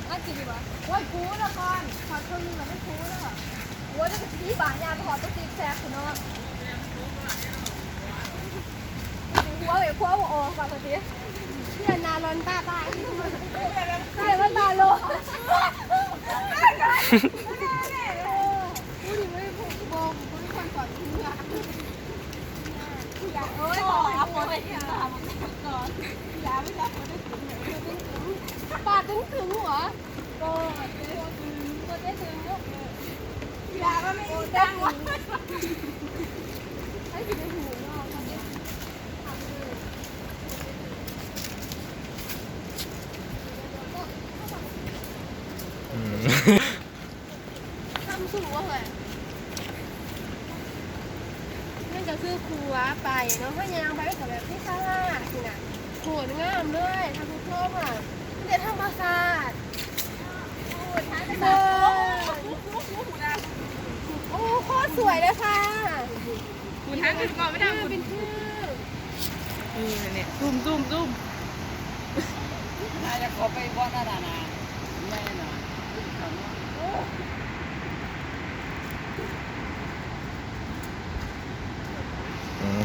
ມາກິນດີກວ່າ. ໂອ້ຍ ກູລະກ່ອນ ຂໍເຄິ່ງໜຶ່ງລະມັນກູລະ. ໂອ້ຍ ແລ້ວກໍຊິບາດຍາມໄປຮອດຕົກຕິດແຊບພຸ້ນເນາະ. ຫົວເອີຍ ຫົວບໍ່ອອກວ່າຊັ້ນຕິ ເພື່ອນໜ້າຫຼອນຕາຕາຍ ເພື່ອນໜ້າຫຼອນຕາໂລ. ອືມ ທຳສູງເຮີ້ຍ. ມັນກໍຄືຂົວໄປເນາະ ເຮົາຍ່າງໄປມັນກໍແບບມີສາລາຊີ້ນະ ໂຄດງາມເລີຍທ່ານຜູ້ຊົມ. ອາ ມີແຕ່ທຳມະຊາດ ໂອ້ ໂຄດສວຍເລີຍຄ່ະ. ເປັນຄື ເອີ ນັ້ນແຫຼະ ຊູມໆໆ ໜ້າຈະເຂົ້າໄປບ່ອນນັ້ນນະ ແມ່ນນະ. ອືມ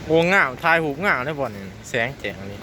ໂອ້ ງາມ ຖ່າຍຮູບງາມເດ້ບ່ອນນີ້ ແສງແຈ້ງນີ້.